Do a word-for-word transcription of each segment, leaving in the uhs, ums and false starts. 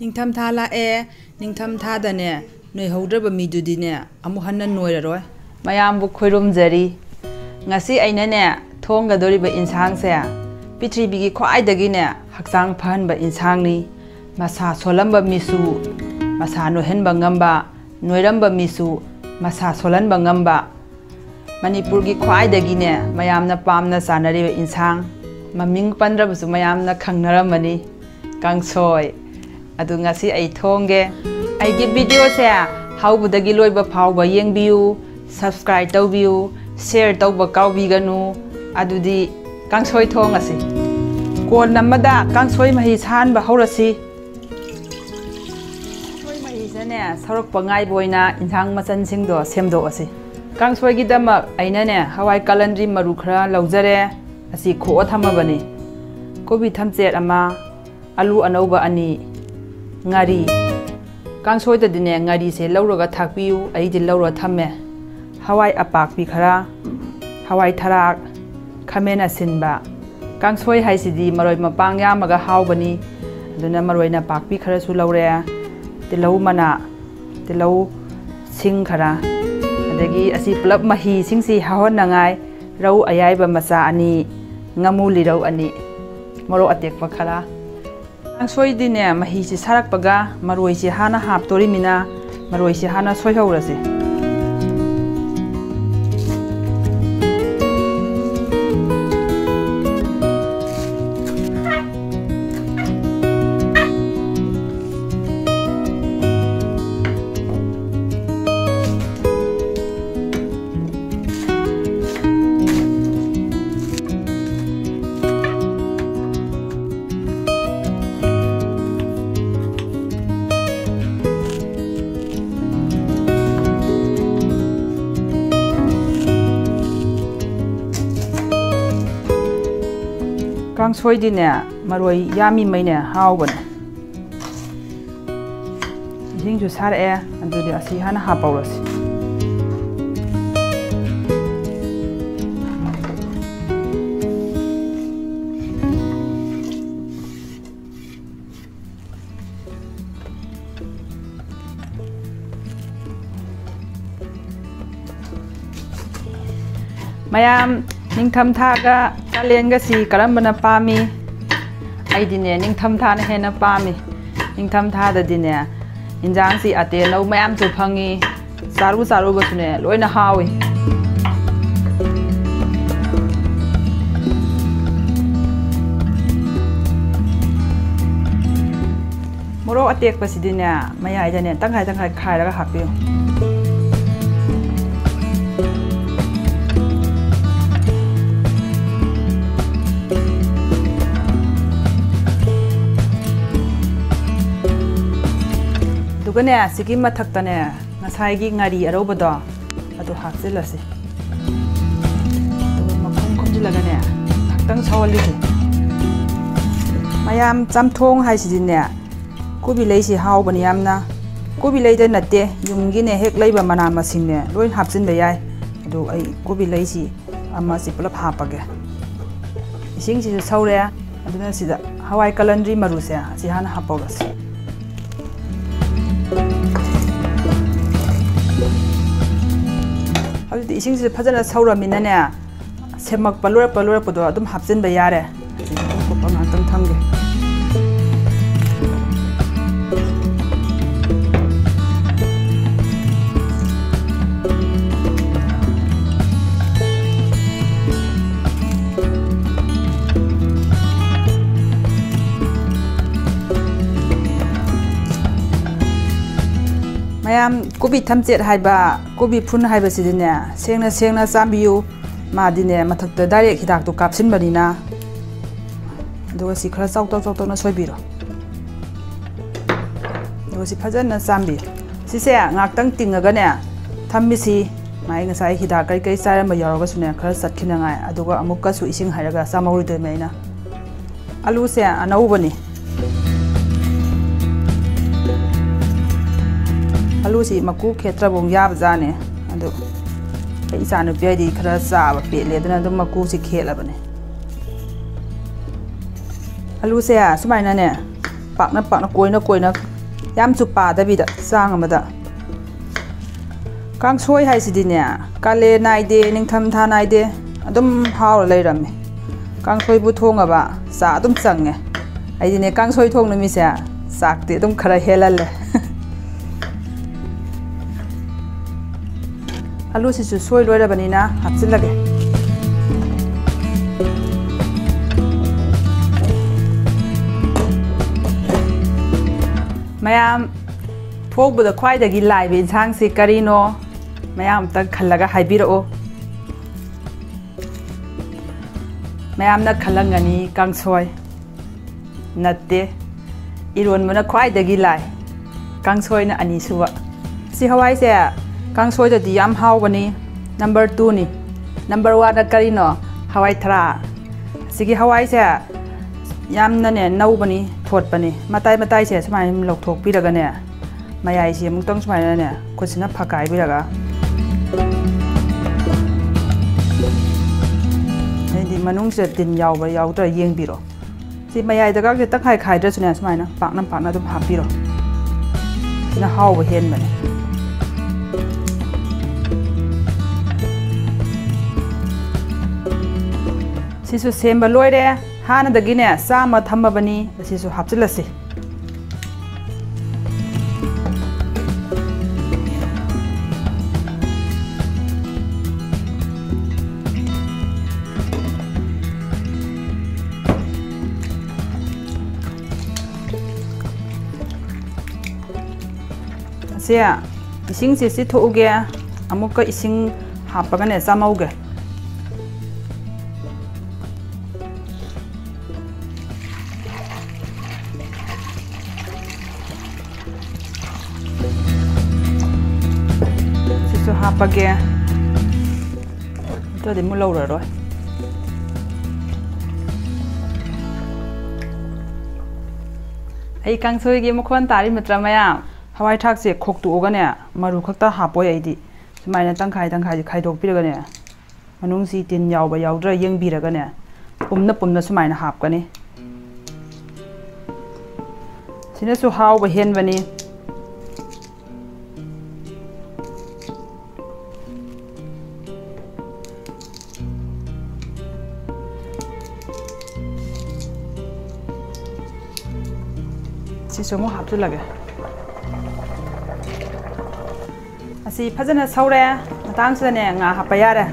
ꯅꯤꯡꯊꯝꯊꯥ ꯂꯥꯛꯑꯦ꯫ ꯅꯤꯡꯊꯝꯊꯥꯗꯅꯦ, ꯅꯣꯏꯍꯧꯗ꯭ꯔꯕ ꯃꯤꯗꯨꯗꯤꯅꯦ, ꯑꯃꯨꯛ ꯍꯟꯅ ꯅꯣꯏꯔꯔꯣꯏ꯫ ꯃꯌꯥꯝꯕꯨ ꯈꯣꯏꯔꯨꯝꯖꯔꯤ꯫ ꯉꯁꯤ ꯑꯩꯅꯅꯦ, ꯊꯣꯡꯒꯗꯧꯔꯤꯕ ꯏꯟꯁꯥꯡꯁꯦ ꯄ꯭ꯔꯤꯊꯤꯕꯤꯒꯤ ꯈ꯭ꯋꯥꯏꯗꯒꯤꯅꯦ ꯍꯛꯆꯥꯡ ꯐꯍꯟꯕ ꯏꯟꯁꯥꯡꯅꯤ꯫ ꯃꯁꯥ ꯁꯣꯜꯂꯝꯕ ꯃꯤꯁꯨ ꯃꯁꯥ ꯅꯣꯏꯍꯟꯕ ꯉꯝꯕ, ꯅꯣꯏꯔꯝꯕ ꯃꯤꯁꯨ ꯃꯁꯥ ꯁꯣꯜꯍꯟꯕ ꯉꯝꯕ, ꯃꯅꯤꯄꯨꯔꯒꯤ ꯈ꯭ꯋꯥꯏꯗꯒꯤꯅꯦ ꯃꯌꯥꯝꯅ ꯄꯥꯝꯅ ꯆꯥꯅꯔꯤꯕ ꯏꯟꯁꯥꯡ, ꯃꯃꯤꯡ ꯄꯟꯗ꯭ꯔꯕꯁꯨ ꯃꯌꯥꯝꯅ ꯈꯪꯅꯔꯝꯃꯅꯤ, ꯀꯥꯡꯁꯣꯏ꯫ ꯑꯗꯨ ꯉꯁꯤ ꯑꯩ ꯊꯣꯡꯒꯦ꯫ ꯑꯩꯒꯤ ꯚꯤꯗꯤꯑꯣꯁꯦ ꯍꯧꯕꯗꯒꯤ ꯂꯣꯏꯕ ꯐꯥꯎꯕ ꯌꯦꯡꯕꯤꯌꯨ, subscribe ꯇꯧꯕꯤꯌꯨ, share ꯇꯧꯕ ꯀꯥꯎꯕꯤꯒꯅꯨ꯫ ꯑꯗꯨꯗꯤ ꯀꯥꯡꯁꯣꯏ ꯊꯣꯡꯉꯁꯤ꯫ ꯀꯣꯟ ꯑꯃꯗ ꯀꯥꯡꯁꯣꯏ ꯃꯍꯤ ꯁꯥꯍꯟꯕ ꯍꯧꯔꯁꯤ꯫ ꯀꯥꯡꯁꯣꯏ ꯃꯍꯤꯁꯤꯅꯅꯦ ꯁꯧꯔꯛꯄ ꯉꯥꯏꯕ ꯑꯣꯏꯅ ꯏꯟꯁꯥꯡ ꯃꯆꯜꯁꯤꯡꯗꯣ ꯁꯦꯝꯗꯣꯛꯑꯁꯤ꯫ ꯀꯥꯡꯁꯣꯏꯒꯤꯗꯃꯛ ꯑꯩꯅꯅꯦ ꯍꯋꯥꯏ ꯀꯥꯂꯟꯗ꯭ꯔꯤ ꯃꯔꯨ ꯈꯔ ꯂꯧꯖꯔꯦ꯫ ꯑꯁꯤ ꯈꯣꯛꯑ ꯊꯝꯃꯕꯅꯤ꯫ ꯀꯣꯕꯤ ꯊꯝꯆꯦꯠ ꯑꯃ, ꯑꯂꯨ ꯑꯅꯧꯕ ꯑꯅꯤ, ꯉꯥꯔꯤ꯫ ꯀꯥꯡꯁꯣꯏꯗꯗꯤꯅꯦ ꯉꯥꯔꯤꯁꯦ ꯂꯧꯔꯒ ꯊꯥꯛꯄꯤꯌꯨ, ꯑꯩꯗꯤ ꯂꯧꯔ ꯊꯝꯃꯦ꯫ ꯍꯋꯥꯏ ꯑꯄꯥꯛꯄꯤ ꯈꯔ, ꯍꯋꯥꯏ ꯊꯔꯥꯛ, ꯈꯥꯃꯦꯟ ꯑꯁꯤꯟꯕ꯫ ꯀꯥꯡꯁꯣꯏ ꯍꯥꯏꯁꯤꯗꯤ ꯃꯔꯣꯏ ꯃꯄꯥꯡ ꯌꯥꯝꯃꯒ ꯍꯥꯎꯕꯅꯤ꯫ ꯑꯗꯨꯅ ꯃꯔꯣꯏ ꯅꯄꯥꯛꯄꯤ ꯈꯔꯁꯨ ꯂꯧꯔꯦ, ꯇꯤꯜꯍꯧ ꯃꯅꯥ, ꯇꯤꯜꯍꯧ ꯁꯤꯡ ꯈꯔ, ꯑꯗꯒꯤ ꯑꯁꯤ ꯄꯨꯂꯞ ꯃꯍꯤꯁꯤꯡꯁꯤ ꯍꯥꯎꯍꯟꯅꯉꯥꯏ ꯔꯧ ꯑꯌꯥꯏꯕ ꯃꯆꯥ ꯑꯅꯤ, ꯉꯥꯃꯨ ꯂꯤꯔꯧ ꯑꯅꯤ, ꯃꯣꯔꯣꯛ ꯑꯇꯦꯛꯄ ꯈꯔ꯫ ꯀꯥꯡꯁꯣꯏꯗꯤꯅꯦ, ꯃꯍꯤꯁꯤ ꯁꯥꯔꯛꯄꯒ ꯃꯔꯣꯏꯁꯤ ꯍꯥꯟꯅ ꯍꯥꯞꯇꯣꯔꯤꯃꯤꯅ, ꯃꯔꯣꯏꯁꯤ ꯍꯥꯟꯅ ꯁꯣꯏꯍꯧꯔꯁꯤ꯫ ꯀꯥꯡꯁꯣꯏꯗꯤꯅꯦ, ꯃꯔꯣꯏ ꯌꯥꯝꯃꯤꯉꯩꯅꯦ ꯍꯥꯎꯕꯅꯦ꯫ ꯏꯁꯤꯡꯁꯨ ꯁꯥꯔꯛꯑꯦ, ꯑꯗꯨꯗꯤ ꯑꯁꯤ ꯍꯥꯟꯅ ꯍꯥꯞꯄꯧꯔꯁꯤ꯫ ꯃꯌꯥꯝ, ꯅꯤꯡꯊꯝꯊꯥꯒ ꯀꯥꯂꯦꯟꯒꯁꯤ ꯀꯔꯝꯕꯅ ꯄꯥꯝꯃꯤ? ꯑꯩꯗꯤꯅꯦ, ꯅꯤꯡꯊꯝꯊꯥꯅ ꯍꯦꯟꯅ ꯄꯥꯝꯃꯤ꯫ ꯅꯤꯡꯊꯝꯊꯥꯗꯗꯤꯅꯦ, ꯏꯟꯖꯥꯡꯁꯤ ꯑꯇꯦꯟ ꯂꯧ ꯃꯌꯥꯝꯁꯨ ꯐꯪꯉꯤ, ꯆꯥꯔꯨ ꯆꯥꯔꯨꯕꯁꯨꯅꯦ ꯂꯣꯏꯅ ꯍꯥꯎꯏ꯫ ꯃꯣꯔꯣꯛ ꯑꯇꯦꯛꯄꯁꯤꯗꯤꯅꯦ, ꯃꯌꯥꯏꯗꯅꯦ ꯇꯪꯈꯥꯏ ꯇꯪꯈꯥꯏ ꯈꯥꯏꯔꯒ ꯍꯥꯞꯄꯤꯌꯨ꯫ ꯑꯗꯨꯒꯅꯦ, ꯁꯤꯒꯤ ꯃꯊꯛꯇꯅꯦ, ꯉꯁꯥꯏꯒꯤ ꯉꯥꯔꯤ ꯑꯔꯧꯕꯗꯣ ꯑꯗꯨ ꯍꯥꯞꯆꯤꯜꯂꯁꯤ꯫ ꯑꯗꯨꯒ ꯃꯈꯨꯝ ꯈꯨꯝꯖꯤꯜꯂꯒꯅꯦ, ꯉꯥꯏꯍꯥꯛꯇꯪ ꯁꯧꯍꯜꯂꯤꯁꯦ꯫ ꯃꯌꯥꯝ, ꯆꯝꯊꯣꯡ ꯍꯥꯏꯁꯤꯗꯤꯅꯦ, ꯀꯣꯕꯤ ꯂꯩꯁꯤ ꯍꯥꯎꯕꯅꯤ ꯌꯥꯝꯅ꯫ ꯀꯣꯕꯤ ꯂꯩꯗ ꯅꯠꯇꯦ, ꯌꯨꯝꯒꯤꯅꯦ ꯍꯦꯛ ꯂꯩꯕ ꯃꯅꯥ ꯃꯁꯤꯡꯅꯦ ꯂꯣꯏ ꯍꯥꯞꯆꯤꯟꯕ ꯌꯥꯏ꯫ ꯑꯗꯨ ꯑꯩ ꯀꯣꯕꯤ ꯂꯩꯁꯤ ꯑꯃꯁꯤ ꯄꯨꯂꯞ ꯍꯥꯞꯄꯒꯦ꯫ ꯏꯁꯤꯡꯁꯤꯁꯨ ꯁꯧꯔꯦ꯫ ꯑꯗꯨꯅ ꯁꯤꯗ ꯍꯋꯥꯏ ꯀꯂꯟꯗ꯭ꯔꯤ ꯃꯔꯨꯁꯦ ꯑꯁꯤ ꯍꯥꯟꯅ ꯍꯥꯞꯄꯧꯔꯁꯤ꯫ ꯍꯧꯖꯤꯛꯇꯤ ꯏꯁꯤꯡꯁꯤꯗ ꯐꯖꯅ ꯁꯧꯔꯃꯤꯅꯅꯦ, ꯁꯦꯝꯃꯛꯄ ꯂꯣꯏꯔꯛꯄ ꯂꯣꯏꯔꯛꯄꯗꯣ ꯑꯗꯨꯝ ꯍꯥꯞꯆꯤꯟꯕ ꯌꯥꯔꯦ꯫ ꯑꯁꯤꯗ ꯑꯗꯨꯝ ꯀꯨꯞꯄ ꯉꯥꯛꯇꯪ ꯊꯝꯒꯦ꯫ ꯃꯌꯥꯝ, ꯀꯣꯕꯤ ꯊꯝꯆꯦꯠ ꯍꯥꯏꯕ, ꯀꯣꯕꯤ ꯐꯨꯟ ꯍꯥꯏꯕꯁꯤꯗꯤꯅꯦ, ꯁꯦꯡꯅ ꯁꯦꯡꯅ ꯆꯥꯝꯕꯤꯌꯨ꯫ ꯃꯥꯗꯤꯅꯦ, ꯃꯊꯛꯇ direct ꯍꯤꯗꯥꯛꯇꯣ ꯀꯥꯞꯁꯤꯟꯕꯅꯤꯅ꯫ ꯑꯗꯨꯒ ꯁꯤ ꯈꯔ ꯆꯥꯎꯇꯛ ꯆꯥꯎꯇꯛꯅ ꯁꯣꯏꯕꯤꯔꯣ꯫ ꯑꯗꯨꯒ ꯁꯤ ꯐꯖꯅ ꯆꯥꯝꯕꯤꯌꯨ꯫ ꯁꯤꯁꯦ ꯉꯥꯛꯇꯪ ꯇꯤꯡꯉꯒꯅꯦ ꯊꯝꯃꯤꯁꯤ, ꯃꯥꯒꯤ ꯉꯁꯥꯏ ꯍꯤꯗꯥꯛ ꯀꯔꯤ ꯀꯔꯤ ꯆꯥꯏꯔꯝꯕ ꯌꯥꯎꯔꯒꯁꯨꯅꯦ ꯈꯔ ꯆꯠꯈꯤꯅꯉꯥꯏ꯫ ꯑꯗꯨꯒ ꯑꯃꯨꯛꯀꯁꯨ ꯏꯁꯤꯡ ꯍꯩꯔꯒ ꯆꯥꯝꯍꯧꯔꯤꯗꯣꯏꯅꯦ ꯑꯩꯅ꯫ ꯑꯂꯨꯁꯦ ꯑꯅꯧꯕꯅꯤ꯫ ꯑꯂꯨꯁꯤ ꯃꯀꯨ ꯈꯦꯠꯇ꯭ꯔꯕꯧ ꯌꯥꯕꯖꯥꯠꯅꯦ꯫ ꯑꯗꯨ ꯑꯩ ꯏꯆꯥꯅꯨꯄꯤ ꯍꯥꯏꯗꯤ ꯈꯔ ꯆꯥꯕ ꯄꯦꯠꯂꯦ, ꯑꯗꯨꯅ ꯑꯗꯨꯝ ꯃꯀꯨꯁꯤ ꯈꯦꯠꯂꯕꯅꯦ꯫ ꯑꯂꯨꯁꯦ ꯁꯨꯃꯥꯏꯅꯅꯦ, ꯄꯥꯛꯅ ꯄꯥꯛꯅ, ꯀꯣꯏꯅ ꯀꯣꯏꯅ, ꯌꯥꯝꯁꯨ ꯄꯥꯗꯕꯤꯗ, ꯆꯥꯡ ꯑꯃꯗ ꯀꯥꯡꯁꯣꯏ ꯍꯥꯏꯁꯤꯗꯤꯅꯦ, ꯀꯥꯂꯦꯟ ꯅꯥꯏꯗꯦ, ꯅꯤꯡꯊꯝꯊꯥ ꯅꯥꯏꯗꯦ, ꯑꯗꯨꯝ ꯍꯥꯎꯔ ꯂꯩꯔꯝꯃꯦ꯫ ꯀꯥꯡꯁꯣꯏꯕꯨ ꯊꯣꯡꯉꯕ ꯆꯥꯛ ꯑꯗꯨꯝ ꯆꯪꯉꯦ꯫ ꯑꯩꯗꯤꯅꯦ, ꯀꯥꯡꯁꯣꯏ ꯊꯣꯡ ꯅꯨꯃꯤꯠꯁꯦ ꯆꯥꯛꯇꯤ ꯑꯗꯨꯝ ꯈꯔ ꯍꯦꯜꯍꯜꯂꯦ꯫ ꯑꯂꯨꯁꯤꯁꯨ ꯁꯣꯏ ꯂꯣꯏꯔꯕꯅꯤꯅ ꯍꯥꯞꯆꯤꯜꯂꯒꯦ꯫ ꯃꯌꯥꯝ, ꯊꯣꯡꯕꯗ ꯈ꯭ꯋꯥꯏꯗꯒꯤ ꯂꯥꯏꯕ ꯏꯟꯁꯥꯡꯁꯤ ꯀꯔꯤꯅꯣ? ꯃꯌꯥꯝ ꯑꯝꯇꯪ ꯈꯜꯂꯒ ꯍꯥꯏꯕꯤꯔꯛꯑꯣ꯫ ꯃꯌꯥꯝꯅ ꯈꯜꯂꯝꯒꯅꯤ ꯀꯥꯡꯁꯣꯏ꯫ ꯅꯠꯇꯦ, ꯏꯔꯣꯟꯕꯅ ꯈ꯭ꯋꯥꯏꯗꯒꯤ ꯂꯥꯏ, ꯀꯥꯡꯁꯣꯏꯅ ꯑꯅꯤꯁꯨꯕ꯫ ꯁꯤ ꯍꯋꯥꯏꯁꯦ ꯀꯥꯡꯁꯣꯏꯗꯗꯤ ꯌꯥꯝ ꯍꯥꯎꯕꯅꯤ, ꯅꯝꯕꯔ ꯇꯨꯅꯤ꯫ ꯅꯝꯕꯔ ꯋꯥꯟꯅ ꯀꯔꯤꯅꯣ? ꯍꯋꯥꯏ ꯊꯔꯥꯛ꯫ ꯑꯁꯤꯒꯤ ꯍꯋꯥꯏꯁꯦ ꯌꯥꯝꯅꯅꯦ ꯅꯧꯕꯅꯤ, ꯊꯣꯠꯄꯅꯤ꯫ ꯃꯇꯥꯏ ꯃꯇꯥꯏꯁꯦ ꯁꯨꯃꯥꯏꯅ ꯂꯧꯊꯣꯛꯄꯤꯔꯒꯅꯦ, ꯃꯌꯥꯏꯁꯤ ꯑꯃꯨꯛꯇꯪ ꯁꯨꯃꯥꯏꯅꯅꯦ ꯈꯨꯠꯁꯤꯅ ꯐꯛꯀꯥꯏꯕꯤꯔꯒ, ꯑꯗꯩꯗꯤ ꯃꯅꯨꯡꯁꯤꯗ ꯇꯤꯟ ꯌꯥꯎꯕ꯭ꯔꯥ ꯌꯥꯎꯗ꯭ꯔꯥ ꯌꯦꯡꯕꯤꯔꯣ꯫ ꯁꯤ ꯃꯌꯥꯏꯗꯒꯁꯦ ꯇꯪꯈꯥꯏ ꯈꯥꯏꯗ꯭ꯔꯁꯨꯅꯦ, ꯁꯨꯃꯥꯏꯅ ꯄꯥꯛꯅ ꯄꯥꯛꯅ ꯑꯗꯨꯝ ꯍꯥꯞꯄꯤꯔꯣ꯫ ꯁꯤꯅ ꯍꯥꯎꯕ ꯍꯦꯟꯕꯅꯦ꯫ ꯁꯤꯁꯨ ꯁꯦꯝꯕ ꯂꯣꯏꯔꯦ꯫ ꯍꯥꯟꯅꯗꯒꯤꯅꯦ ꯆꯥꯝꯃ ꯊꯝꯃꯕꯅꯤ꯫ ꯑꯁꯤꯁꯨ ꯍꯥꯞꯆꯤꯜꯂꯁꯤ꯫ ꯑꯁꯦ, ꯏꯁꯤꯡꯁꯦ ꯆꯤꯊꯣꯛꯎꯒꯦ꯫ ꯑꯃꯨꯛꯀ ꯏꯁꯤꯡ ꯍꯥꯞꯄꯒꯅꯦ ꯆꯥꯝꯍꯧꯒꯦ꯫ ꯁꯤꯁꯨ ꯍꯥꯞꯄꯒꯦ꯫ ꯅꯠꯇ꯭ꯔꯗꯤ ꯑꯃꯨꯛ ꯂꯧꯔꯔꯣꯏ꯫ ꯑꯩ ꯀꯥꯡꯁꯣꯏꯒꯤ ꯃꯈꯣꯟ ꯇꯥꯔꯤ ꯅꯠꯇ꯭ꯔꯥ ꯃꯌꯥꯝ? ꯍꯋꯥꯏ ꯊ꯭ꯔꯥꯛꯁꯦ ꯈꯣꯛꯇꯣꯛꯑꯒꯅꯦ, ꯃꯔꯨ ꯈꯛꯇ ꯍꯥꯞꯄꯣꯏ ꯑꯩꯗꯤ꯫ ꯁꯨꯃꯥꯏꯅ ꯇꯪꯈꯥꯏ ꯇꯪꯈꯥꯏꯁꯦ ꯈꯥꯏꯗꯣꯛꯄꯤꯔꯒꯅꯦ, ꯃꯅꯨꯡꯁꯤ ꯇꯤꯟ ꯌꯥꯎꯕ ꯌꯥꯎꯗ꯭ꯔꯥ ꯌꯦꯡꯕꯤꯔꯒꯅꯦ, ꯄꯨꯝꯅ ꯄꯨꯝꯅ ꯁꯨꯃꯥꯏꯅ ꯍꯥꯞꯀꯅꯤ꯫ ꯁꯤꯅꯁꯨ ꯍꯥꯎꯕ ꯍꯦꯟꯕꯅꯤ꯫ ꯑꯃꯨꯛ ꯍꯥꯞꯆꯤꯜꯂꯒꯦ꯫ ꯑꯁꯤ ꯐꯖꯅ ꯁꯧꯔꯦ꯫ ꯃꯇꯥꯡꯁꯤꯗꯅꯦ, ꯉꯥ ꯍꯥꯞꯄ ꯌꯥꯔꯦ꯫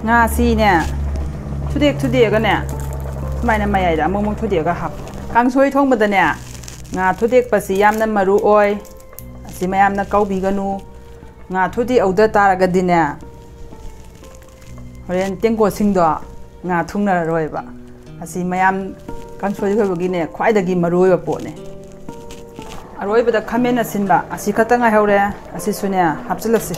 ꯉꯥꯁꯤꯅꯦ, ꯊꯨꯗꯦꯛ ꯊꯨꯗꯦꯛꯑꯒꯅꯦ, ꯁꯨꯃꯥꯏꯅ ꯃꯌꯥꯏꯗ ꯑꯃꯨꯛ ꯑꯃꯨꯛ ꯊꯨꯗꯦꯛꯑꯒ ꯍꯥꯞꯄꯨ꯫ ꯀꯥꯡꯁꯣꯏ ꯊꯣꯡꯕꯗꯅꯦ, ꯉꯥ ꯊꯨꯗꯦꯛꯄꯁꯤ ꯌꯥꯝꯅ ꯃꯔꯨ ꯑꯣꯏ꯫ ꯑꯁꯤ ꯃꯌꯥꯝꯅ ꯀꯥꯎꯕꯤꯒꯅꯨ꯫ ꯉꯥ ꯊꯨꯗꯦꯛꯍꯧꯗ ꯇꯥꯔꯒꯗꯤꯅꯦ, ꯍꯣꯔꯦꯟ ꯇꯦꯡꯀꯣꯠꯁꯤꯡꯗꯣ ꯉꯥ ꯊꯨꯡꯅꯔꯔꯣꯏꯕ꯫ ꯑꯁꯤ ꯃꯌꯥꯝ ꯀꯥꯡꯁꯣꯏ ꯊꯣꯡꯕꯒꯤꯅꯦ, ꯈ꯭ꯋꯥꯏꯗꯒꯤ ꯃꯔꯨꯑꯣꯏꯕ ꯄꯣꯠꯅꯦ꯫ ꯑꯔꯣꯏꯕꯗ ꯈꯥꯃꯦꯟ ꯑꯁꯤꯟꯕ ꯑꯁꯤ ꯈꯛꯇ ꯉꯥꯏꯍꯧꯔꯦ꯫ ꯑꯁꯤꯁꯨꯅꯦ, ꯍꯥꯞꯆꯤꯜꯂꯁꯤ꯫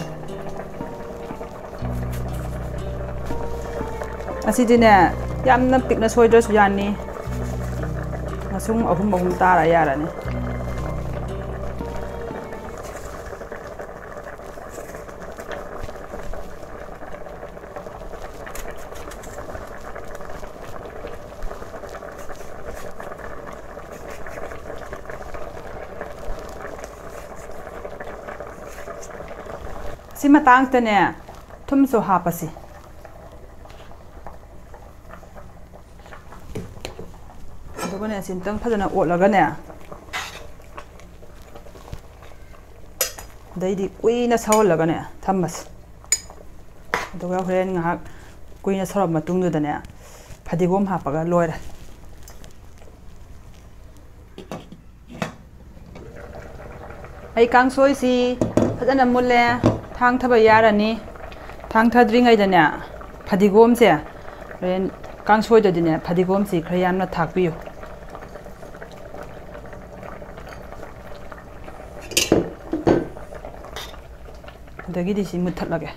ꯑꯁꯤꯗꯤꯅꯦ, ꯌꯥꯝꯅ ꯄꯤꯛꯅ ꯁꯣꯏꯗ꯭ꯔꯁꯨ ꯌꯥꯅꯤ꯫ ꯃꯁꯨꯡ ꯑꯍꯨꯝ ꯑꯍꯨꯝ ꯇꯥꯔ ꯌꯥꯔꯅꯤ꯫ ꯁꯤ ꯃꯇꯥꯡꯁꯤꯗꯅꯦ, ꯊꯨꯝꯁꯨ ꯍꯥꯞꯄꯁꯤ꯫ ꯑꯗꯨꯒꯅꯦ, ꯁꯤ ꯑꯝꯇꯪ ꯐꯖꯅ ꯑꯣꯠꯂꯒꯅꯦ, ꯑꯗꯩꯗꯤ ꯀꯨꯏꯅ ꯁꯧꯍꯜꯂꯒꯅꯦ ꯊꯝꯃꯁꯤ꯫ ꯑꯗꯨꯒ ꯍꯣꯔꯦꯟ ꯉꯥꯏꯍꯥꯛ ꯀꯨꯏꯅ ꯁꯧꯔꯕ ꯃꯇꯨꯡꯗꯨꯗꯅꯦ, ꯐꯗꯤꯒꯣꯝ ꯍꯥꯞꯄꯒ ꯂꯣꯏꯔꯦ꯫ ꯑꯩ ꯀꯥꯡꯁꯣꯏꯁꯤ ꯐꯖꯅ ꯃꯨꯜꯂꯦ, ꯊꯥꯡ ꯊꯥꯕ ꯌꯥꯔꯅꯤ꯫ ꯊꯥꯡ ꯊꯥꯗ꯭ꯔꯤꯉꯩꯗꯅꯦ, ꯐꯗꯤꯒꯣꯝꯁꯦ ꯍꯣꯔꯦꯟ ꯀꯥꯡꯁꯣꯏꯗꯗꯤꯅꯦ, ꯐꯗꯤꯒꯣꯝꯁꯤ ꯈꯔ ꯌꯥꯝꯅ ꯊꯥꯛꯄꯤꯌꯨ꯫ ꯑꯗꯒꯤꯗꯤ ꯁꯤ ꯃꯨꯠꯊꯠꯂꯒꯦ꯫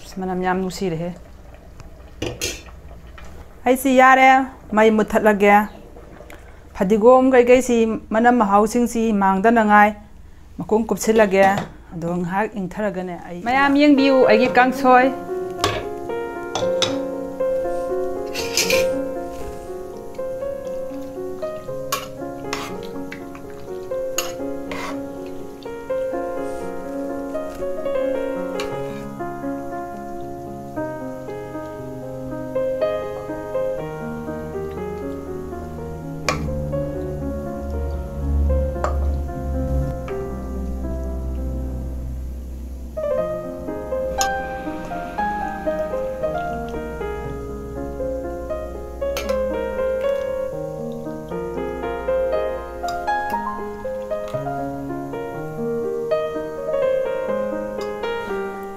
ꯑꯁ, ꯃꯅꯝ ꯌꯥꯝ ꯅꯨꯡꯁꯤꯔꯦꯍꯦ꯫ ꯑꯩꯁꯤ ꯌꯥꯔꯦ, ꯃꯩ ꯃꯨꯠꯊꯠꯂꯒꯦ꯫ ꯐꯗꯤꯒꯣꯝ ꯀꯩꯀꯩꯁꯤ, ꯃꯅꯝ ꯃꯍꯥꯎꯁꯤꯡꯁꯤ ꯃꯥꯡꯗꯅꯉꯥꯏ ꯃꯈꯨꯝ ꯀꯨꯞꯁꯤꯜꯂꯒꯦ꯫ ꯑꯗꯣ ꯉꯥꯏꯍꯥꯛ ꯏꯪꯊꯔꯒꯅꯦ ꯑꯩ ꯃꯌꯥꯝ ꯌꯦꯡꯕꯤꯌꯨ ꯑꯩꯒꯤ ꯀꯥꯡꯁꯣꯏ꯫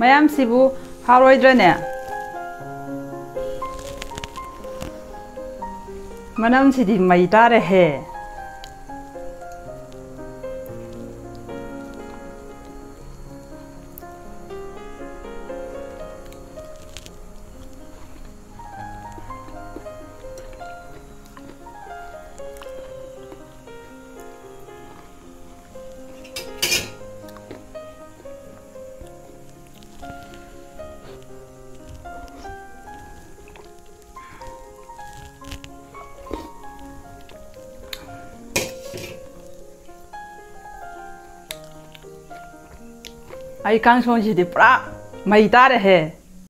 ꯃꯌꯥꯝꯁꯤꯕꯨ ꯍꯥꯎꯔꯣꯏꯗ꯭ꯔꯅꯦ? ꯃꯅꯝꯁꯤꯗꯤ ꯃꯩ ꯇꯥꯔꯦꯍꯦ꯫ ꯑꯩ ꯀꯥꯡꯁꯣꯟꯁꯤꯗꯤ ꯄꯨꯔꯥ ꯃꯩ ꯇꯥꯔꯦꯍꯦ꯫